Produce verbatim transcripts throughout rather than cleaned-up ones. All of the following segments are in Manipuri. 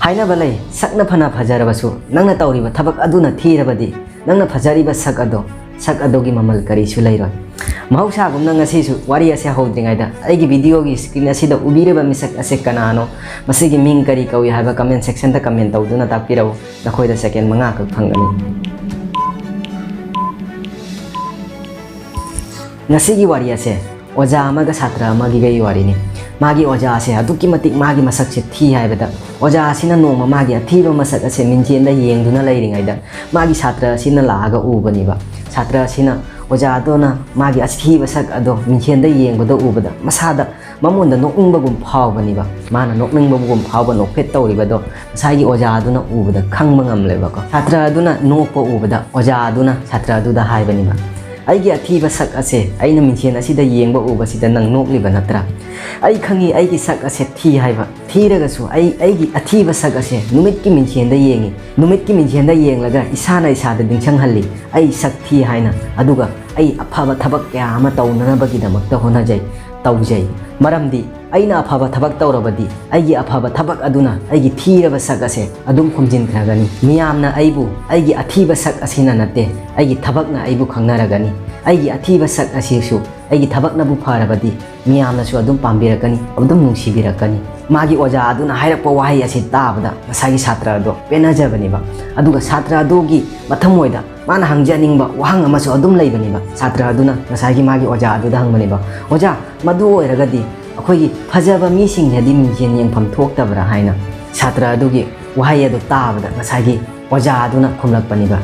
ꯍꯥꯏꯅꯕ ꯂꯩ, ꯁꯛꯅ ꯐꯅ ꯐꯖꯔꯕꯁꯨ ꯅꯪꯅ ꯇꯧꯔꯤꯕ ꯊꯕꯛ ꯑꯗꯨꯅ ꯊꯤꯔꯕꯗꯤ, ꯅꯪꯅ ꯐꯖꯔꯤꯕ ꯁꯛ ꯑꯗꯣ, ꯁꯛ ꯑꯗꯨꯒꯤ ꯃꯃꯜ ꯀꯔꯤꯁꯨ ꯂꯩꯔꯣꯏ꯫ ꯃꯍꯧꯁꯥꯒꯨꯝꯅ ꯉꯁꯤꯁꯨ ꯋꯥꯔꯤ ꯑꯁꯦ ꯍꯧꯗ꯭ꯔꯤꯉꯩꯗ ꯑꯩꯒꯤ videoꯒꯤ screen ꯑꯁꯤꯗ ꯎꯕꯤꯔꯤꯕ ꯃꯤꯁꯛ ꯑꯁꯦ ꯀꯅꯥꯅꯣ? ꯃꯁꯤꯒꯤ ꯃꯤꯡ ꯀꯔꯤ ꯀꯧꯏ ꯍꯥꯏꯕ comment sectionꯗ comment ꯇꯧꯗꯨꯅ ꯇꯥꯛꯄꯤꯔꯛꯎ꯫ ꯅꯈꯣꯏꯗ second ꯃꯉꯥ ꯈꯛ ꯐꯪꯒꯅꯤ꯫ ꯉꯁꯤꯒꯤ ꯋꯥꯔꯤ ꯑꯁꯦ ꯑꯣꯖꯥ ꯑꯃꯒ ꯁꯥꯇ꯭ꯔ ꯑꯃꯒꯤꯒꯤ ꯋꯥꯔꯤꯅꯤ꯫ ꯃꯥꯒꯤ ꯑꯣꯖꯥ ꯑꯁꯦ ꯑꯗꯨꯛꯀꯤ ꯃꯇꯤꯛ ꯃꯥꯒꯤ ꯃꯁꯛꯁꯦ ꯊꯤ ꯍꯥꯏꯕꯗ, ꯑꯣꯖꯥ ꯑꯁꯤꯅ ꯅꯣꯡꯃ ꯃꯥꯒꯤ ꯑꯊꯤꯕ ꯃꯁꯛ ꯑꯁꯦ ꯃꯤꯡꯁꯦꯟꯗ ꯌꯦꯡꯗꯨꯅ ꯂꯩꯔꯤꯉꯩꯗ, ꯃꯥꯒꯤ ꯁꯥꯇ꯭ꯔ ꯑꯁꯤꯅ ꯂꯥꯛꯑꯒ ꯎꯕꯅꯦꯕ꯫ ꯁꯥꯇ꯭ꯔ ꯑꯁꯤꯅ ꯑꯣꯖꯥ ꯑꯗꯨꯅ ꯃꯥꯒꯤ ꯑꯊꯤꯕ ꯁꯛ ꯑꯗꯣ ꯃꯤꯡꯁꯦꯟꯗ ꯌꯦꯡꯕꯗ ꯎꯕꯗ, ꯃꯁꯥꯗ ꯃꯉꯣꯟꯗ ꯅꯣꯛꯅꯤꯡꯕꯒꯨꯝ ꯐꯥꯎꯕꯅꯦꯕ꯫ ꯃꯥꯅ ꯅꯣꯛꯅꯤꯡꯕꯒꯨꯝ ꯐꯥꯎꯕ ꯅꯣꯛꯐꯦꯠ ꯇꯧꯔꯤꯕꯗꯣ ꯉꯁꯥꯏꯒꯤ ꯑꯣꯖꯥ ꯑꯗꯨꯅ ꯎꯕꯗ ꯈꯪꯕ ꯉꯝꯂꯦꯕꯀꯣ꯫ ꯁꯥꯇ꯭ꯔ ꯑꯗꯨꯅ ꯅꯣꯛꯄ ꯎꯕꯗ ꯑꯣꯖꯥ ꯑꯗꯨꯅ ꯁꯥꯇ꯭ꯔ ꯑꯗꯨꯗ ꯍꯥꯏꯕꯅꯦꯕ, "ꯑꯩꯒꯤ ꯑꯊꯤꯕ ꯁꯛ ꯑꯁꯦ ꯑꯩꯅ ꯃꯤꯡꯁꯦꯟ ꯑꯁꯤꯗ ꯌꯦꯡꯕ ꯎꯕꯁꯤꯗ ꯅꯪ ꯅꯣꯛꯂꯤꯕ ꯅꯠꯇ꯭ꯔꯥ? ꯑꯩ ꯈꯪꯉꯤ ꯑꯩꯒꯤ ꯁꯛ ꯑꯁꯦ ꯊꯤ ꯍꯥꯏꯕ, ꯊꯤꯔꯒꯁꯨ ꯑꯩ ꯑꯩꯒꯤ ꯑꯊꯤꯕ ꯁꯛ ꯑꯁꯦ ꯅꯨꯃꯤꯠꯀꯤ ꯃꯤꯡꯁꯦꯟꯗ ꯌꯦꯡꯉꯤ, ꯅꯨꯃꯤꯠꯀꯤ ꯃꯤꯡꯁꯦꯟꯗ ꯌꯦꯡꯂꯒ ꯏꯁꯥꯅ ꯏꯁꯥꯗ ꯅꯤꯡꯁꯤꯡꯍꯜꯂꯤ, ꯑꯩ ꯁꯛ ꯊꯤ ꯍꯥꯏꯅ꯫ ꯑꯗꯨꯒ ꯑꯩ ꯑꯐꯕ ꯊꯕꯛ ꯀꯌꯥ ꯑꯃ ꯇꯧꯅꯅꯕꯒꯤꯗꯃꯛꯇ ꯍꯣꯠꯅꯖꯩ, ꯇꯧꯖꯩ꯫ ꯃꯔꯝꯗꯤ ꯑꯩꯅ ꯑꯐꯕ ꯊꯕꯛ ꯇꯧꯔꯕꯗꯤ ꯑꯩꯒꯤ ꯑꯐꯕ ꯊꯕꯛ ꯑꯗꯨꯅ ꯑꯩꯒꯤ ꯊꯤꯔꯕ ꯁꯛ ꯑꯁꯦ ꯑꯗꯨꯝ ꯈꯨꯝꯖꯤꯟꯈ꯭ꯔꯒꯅꯤ꯫ ꯃꯤꯌꯥꯝꯅ ꯑꯩꯕꯨ ꯑꯩꯒꯤ ꯑꯊꯤꯕ ꯁꯛ ꯑꯁꯤꯅ ꯅꯠꯇꯦ, ꯑꯩꯒꯤ ꯊꯕꯛꯅ ꯑꯩꯕꯨ ꯈꯪꯅꯔꯒꯅꯤ꯫ ꯑꯩꯒꯤ ꯑꯊꯤꯕ ꯁꯛ ꯑꯁꯤꯁꯨ ꯑꯩꯒꯤ ꯊꯕꯛꯅꯕꯨ ꯐꯔꯕꯗꯤ ꯃꯤꯌꯥꯝꯅꯁꯨ ꯑꯗꯨꯝ ꯄꯥꯝꯕꯤꯔꯛꯀꯅꯤ, ꯑꯗꯨꯝ ꯅꯨꯡꯁꯤꯕꯤꯔꯛꯀꯅꯤ꯫" ꯃꯥꯒꯤ ꯑꯣꯖꯥ ꯑꯗꯨꯅ ꯍꯥꯏꯔꯛꯄ ꯋꯥꯍꯩ ꯑꯁꯤ ꯇꯥꯕꯗ ꯉꯁꯥꯏꯒꯤ ꯁꯥꯇ꯭ꯔ ꯑꯗꯣ ꯄꯦꯟꯅꯖꯕꯅꯦꯕ꯫ ꯑꯗꯨꯒ ꯁꯥꯇ꯭ꯔ ꯑꯗꯨꯒꯤ ꯃꯊꯃꯣꯏꯗ ꯃꯥꯅ ꯍꯪꯖꯅꯤꯡꯕ ꯋꯥꯍꯪ ꯑꯃꯁꯨ ꯑꯗꯨꯝ ꯂꯩꯕꯅꯦꯕ꯫ ꯁꯥꯇ꯭ꯔ ꯑꯗꯨꯅ ꯉꯁꯥꯏꯒꯤ ꯃꯥꯒꯤ ꯑꯣꯖꯥ ꯑꯗꯨꯗ ꯍꯪꯕꯅꯦꯕ, "ꯑꯣꯖꯥ, ꯃꯗꯨ ꯑꯣꯏꯔꯒꯗꯤ ꯑꯩꯈꯣꯏꯒꯤ ꯐꯖꯕ ꯃꯤꯁꯤꯡꯁꯤꯗꯤ ꯃꯤꯡꯁꯦꯟ ꯌꯦꯡꯐꯝ ꯊꯣꯛꯇꯕ꯭ꯔꯥ?" ꯍꯥꯏꯅ꯫ ꯁꯥꯇ꯭ꯔ ꯑꯗꯨꯒꯤ ꯋꯥꯍꯩ ꯑꯗꯨ ꯇꯥꯕꯗ ꯉꯁꯥꯏꯒꯤ ꯑꯣꯖꯥ ꯑꯗꯨꯅ ꯈꯨꯝꯂꯛꯄꯅꯦꯕ,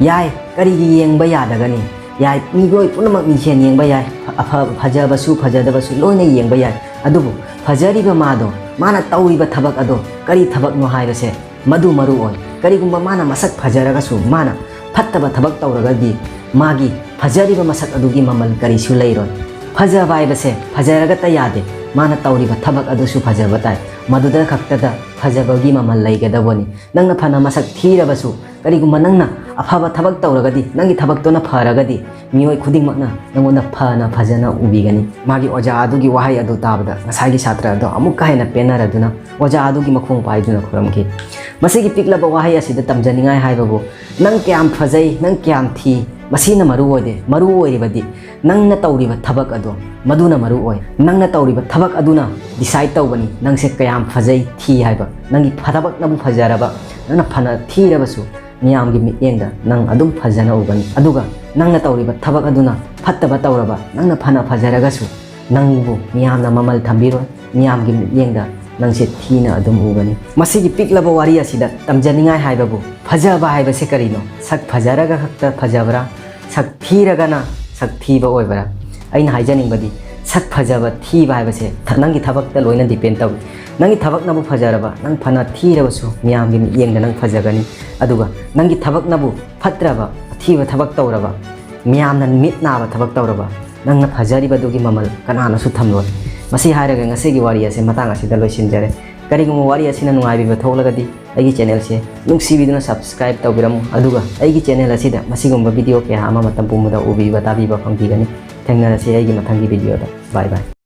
"ꯌꯥꯏ, ꯀꯔꯤꯒꯤ ꯌꯦꯡꯕ ꯌꯥꯗꯒꯅꯤ? ꯌꯥꯏ, ꯃꯤꯑꯣꯏ ꯄꯨꯝꯅꯃꯛ ꯃꯤꯡꯁꯦꯟ ꯌꯦꯡꯕ ꯌꯥꯏ, ꯑꯐ-, ꯐꯖꯕꯁꯨ ꯐꯖꯗꯕꯁꯨ ꯂꯣꯏꯅ ꯌꯦꯡꯕ ꯌꯥꯏ꯫ ꯑꯗꯨꯕꯨ ꯐꯖꯔꯤꯕ ꯃꯥꯗꯣ, ꯃꯥꯅ ꯇꯧꯔꯤꯕ ꯊꯕꯛ ꯑꯗꯣ ꯀꯔꯤ ꯊꯕꯛꯅꯣ ꯍꯥꯏꯕꯁꯦ ꯃꯗꯨ ꯃꯔꯨ ꯑꯣꯏ꯫ ꯀꯔꯤꯒꯨꯝꯕ ꯃꯥꯅ ꯃꯁꯛ ꯐꯖꯔꯒꯁꯨ ꯃꯥꯅ ꯐꯠꯇꯕ ꯊꯕꯛ ꯇꯧꯔꯒꯗꯤ ꯃꯥꯒꯤ ꯐꯖꯔꯤꯕ ꯃꯁꯛ ꯑꯗꯨꯒꯤ ꯃꯃꯜ ꯀꯔꯤꯁꯨ ꯂꯩꯔꯣꯏ꯫ ꯐꯖꯕ ꯍꯥꯏꯕꯁꯦ ꯐꯖꯔꯒꯇ ꯌꯥꯗꯦ, ꯃꯥꯅ ꯇꯧꯔꯤꯕ ꯊꯕꯛ ꯑꯗꯨꯁꯨ ꯐꯖꯕ ꯇꯥꯏ꯫ ꯃꯗꯨꯗ ꯈꯛꯇꯗ ꯐꯖꯕꯒꯤ ꯃꯃꯜ ꯂꯩꯒꯗꯕꯅꯤ꯫ ꯅꯪꯅ ꯐꯅ ꯃꯁꯛ ꯊꯤꯔꯕꯁꯨ, ꯀꯔꯤꯒꯨꯝꯕ ꯅꯪꯅ ꯑꯐꯕ ꯊꯕꯛ ꯇꯧꯔꯒꯗꯤ, ꯅꯪꯒꯤ ꯊꯕꯛꯇꯨꯅ ꯐꯔꯒꯗꯤ, ꯃꯤꯑꯣꯏ ꯈꯨꯗꯤꯡꯃꯛꯅ ꯅꯪꯉꯣꯟꯗ ꯐꯅ ꯐꯖꯅ ꯎꯕꯤꯒꯅꯤ꯫ ꯃꯥꯒꯤ ꯑꯣꯖꯥ ꯑꯗꯨꯒꯤ ꯋꯥꯍꯩ ꯑꯗꯨ ꯇꯥꯕꯗ ꯉꯁꯥꯏꯒꯤ ꯁꯥꯇ꯭ꯔ ꯑꯗꯣ ꯑꯃꯨꯛꯀ ꯍꯦꯟꯅ ꯄꯦꯟꯅꯔꯗꯨꯅ ꯑꯣꯖꯥ ꯑꯗꯨꯒꯤ ꯃꯈꯣꯡ ꯄꯥꯏꯗꯨꯅ ꯈꯨꯔꯨꯝꯈꯤ꯫ ꯃꯁꯤꯒꯤ ꯄꯤꯛꯂꯕ ꯋꯥꯍꯩ ꯑꯁꯤꯗ ꯇꯝꯖꯅꯤꯡꯉꯥꯏ ꯍꯥꯏꯕꯕꯨ, ꯅꯪ ꯀꯌꯥꯝ ꯐꯖꯩ, ꯅꯪ ꯀꯌꯥꯝ ꯊꯤ, ꯃꯁꯤꯅ ꯃꯔꯨ ꯑꯣꯏꯗꯦ꯫ ꯃꯔꯨ ꯑꯣꯏꯔꯤꯕꯗꯤ ꯅꯪꯅ ꯇꯧꯔꯤꯕ ꯊꯕꯛ ꯑꯗꯣ, ꯃꯗꯨꯅ ꯃꯔꯨ ꯑꯣꯏ꯫ ꯅꯪꯅ ꯇꯧꯔꯤꯕ ꯊꯕꯛ ꯑꯗꯨꯅ decide ꯇꯧꯕꯅꯤ ꯅꯪꯁꯦ ꯀꯌꯥꯝ ꯐꯖꯩ, ꯊꯤ ꯍꯥꯏꯕ꯫ ꯅꯪꯒꯤ ꯊꯕꯛꯅꯕꯨ ꯐꯖꯔꯕ, ꯅꯪꯅ ꯐꯅ ꯊꯤꯔꯕꯁꯨ, ꯃꯤꯌꯥꯝꯒꯤ ꯃꯤꯠꯌꯦꯡꯗ ꯅꯪ ꯑꯗꯨꯝ ꯐꯖꯅ ꯎꯒꯅꯤ꯫ ꯑꯗꯨꯒ ꯅꯪꯅ ꯇꯧꯔꯤꯕ ꯊꯕꯛ ꯑꯗꯨꯅ ꯐꯠꯇꯕ ꯇꯧꯔꯕ, ꯅꯪꯅ ꯐꯅ ꯐꯖꯔꯒꯁꯨ ꯅꯪꯕꯨ ꯃꯤꯌꯥꯝꯅ ꯃꯃꯜ ꯊꯝꯕꯤꯔꯣꯏ, ꯃꯤꯌꯥꯝꯒꯤ ꯃꯤꯠꯌꯦꯡꯗ ꯅꯪꯁꯦ ꯊꯤꯅ ꯑꯗꯨꯝ ꯎꯒꯅꯤ꯫ ꯃꯁꯤꯒꯤ ꯄꯤꯛꯂꯕ ꯋꯥꯔꯤ ꯑꯁꯤꯗ ꯇꯝꯖꯅꯤꯡꯉꯥꯏ ꯍꯥꯏꯕꯕꯨ, ꯐꯖꯕ ꯍꯥꯏꯕꯁꯦ ꯀꯔꯤꯅꯣ? ꯁꯛ ꯐꯖꯔꯒ ꯈꯛꯇ ꯐꯖꯕ꯭ꯔꯥ? ꯁꯛ ꯊꯤꯔꯒꯅ ꯁꯛ ꯊꯤꯕ ꯑꯣꯏꯕ꯭ꯔꯥ? ꯑꯩꯅ ꯍꯥꯏꯖꯅꯤꯡꯕꯗꯤ, ꯁꯛ ꯐꯖꯕ ꯊꯤꯕ ꯍꯥꯏꯕꯁꯦ ꯊ-, ꯅꯪꯒꯤ ꯊꯕꯛꯇ ꯂꯣꯏꯅ depend ꯇꯧꯏ꯫ ꯅꯪꯒꯤ ꯊꯕꯛꯅꯕꯨ ꯐꯖꯔꯕ, ꯅꯪ ꯐꯅ ꯊꯤꯔꯕꯁꯨ ꯃꯤꯌꯥꯝꯒꯤ ꯃꯤꯠꯌꯦꯡꯗ ꯅꯪ ꯐꯖꯒꯅꯤ꯫ ꯑꯗꯨꯒ ꯅꯪꯒꯤ ꯊꯕꯛꯅꯕꯨ ꯐꯠꯇ꯭ꯔꯕ, ꯑꯊꯤꯕ ꯊꯕꯛ ꯇꯧꯔꯕ, ꯃꯤꯌꯥꯝꯅ ꯃꯤꯠ ꯅꯥꯕ ꯊꯕꯛ ꯇꯧꯔꯕ, ꯅꯪꯅ ꯐꯖꯔꯤꯕꯗꯨꯒꯤ ꯃꯃꯜ ꯀꯅꯥꯅꯁꯨ ꯊꯝꯂꯣꯏ꯫ ꯃꯁꯤ ꯍꯥꯏꯔꯒ ꯉꯁꯤꯒꯤ ꯋꯥꯔꯤ ꯑꯁꯤ ꯃꯇꯥꯡ ꯑꯁꯤꯗ ꯂꯣꯏꯁꯤꯟꯖꯔꯦ꯫ ꯀꯔꯤꯒꯨꯝꯕ ꯋꯥꯔꯤ ꯑꯁꯤꯅ ꯅꯨꯡꯉꯥꯏꯕꯤꯕ ꯊꯣꯛꯂꯒꯗꯤ ꯑꯩꯒꯤ channel ꯁꯦ ꯅꯨꯡꯁꯤꯕꯤꯗꯨꯅ subscribe ꯇꯧꯕꯤꯔꯝꯃꯨ, ꯑꯗꯨꯒ ꯑꯩꯒꯤ channel ꯑꯁꯤꯗ ꯃꯁꯤꯒꯨꯝꯕ video ꯀꯌꯥ ꯑꯃ ꯃꯇꯝ ꯄꯨꯝꯕꯗ ꯎꯕꯤꯕ ꯇꯥꯕꯤꯕ ꯐꯪꯕꯤꯒꯅꯤ꯫ ꯊꯦꯡꯅꯔꯁꯤ ꯑꯩꯒꯤ ꯃꯊꯪꯒꯤ video ꯗ꯫ Bye bye꯫